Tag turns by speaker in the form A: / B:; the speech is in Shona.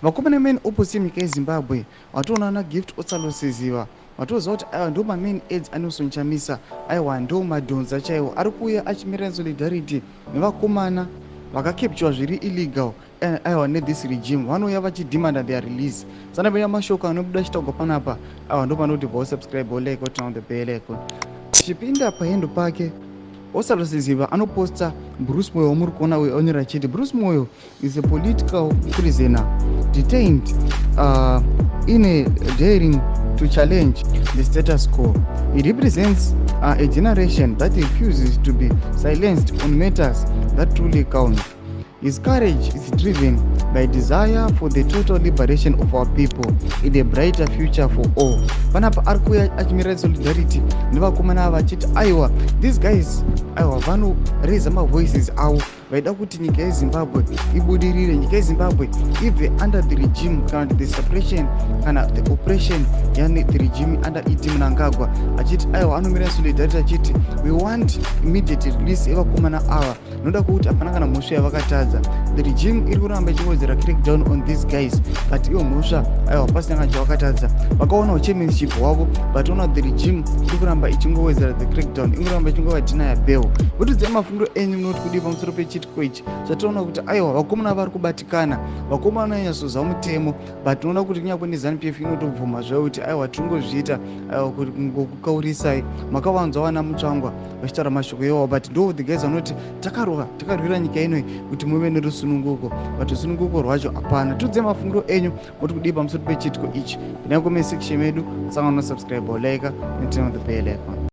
A: Vakomana main opposition munyika yeZimbabwe vatoona ana Gift Ostallos Siziba, vatoziva kuti aiwa, ndo mamain aides aNelson Chamisa, aiwa, ndo madhonza chaiwo ari kuuya achimirira solidarity nevakomana vakacapturwa zviri illegal, aiwa, nethis regime. Vanouya vachidemanda their release. Sanapenya mashoko anobuda achitaurwa panapa, aiwa, ndo panoti bva like, turn on the bell icon. Tichipinda pahandle pake, Ostallos Siziba anoposta Bruce Moyo wamuri kuona uyo, onyora achiti, "Bruce Moyo is a political prisoner detained in a daring to challenge the status quo. He represents a generation that refuses to be silenced on matters that truly count. His courage is driven by desire for the total liberation of our people in a brighter future for all." Panapa ari kuuya achimirira solidarity nevakomana ava achiti aiwa, these guys, aiwa, vanoraisa mavoices avo vaida kuti nyika yeZimbabwe ibudirire, nyika yeZimbabwe ibve under the regime kana kuti the suppression kana the oppression yani the regime under ED Mnangagwa. Achiti aiwa, anomira solidarity achiti we want immediate release yevakomana ava noda kwekuti hapana kana mhosva yavakatadza. The regime iri kuramba ichiwedzera crackdown on these guys, but ivo mhosva, aiwa, pasina kana chavakatadza. Vakaonawo chairmanship hwavo, but ona the regime iri kuramba ichingowedzera the crackdown, iri kuramba ichingovadenya bail. Votidzai mafungiro enyu, munoti kudii pamusoro pechiitiko ichi chatoona kuti aiwa, vakomana vari kubatikana? Vakomana vanonyatsoziva mutemo, but tinoona kuti kunyange neZANU PF inotobvuma zvayo kuti aiwa, tingozviita, aiwa, kungokukaurisai. Makavanzwa vana Mutsvangwa vachitaura mashoko iwawo, but ndo the guys vanoti takarwa, takarwira nyika inoi kuti muve nerusununguko, but rusununguko rwacho hapana. Tiudzai mafungiro enyu, moti kudii pamusoro pechiitiko ichi? Pinai comment section medu, sangana nosubscribe, like, and turn on the bell icon.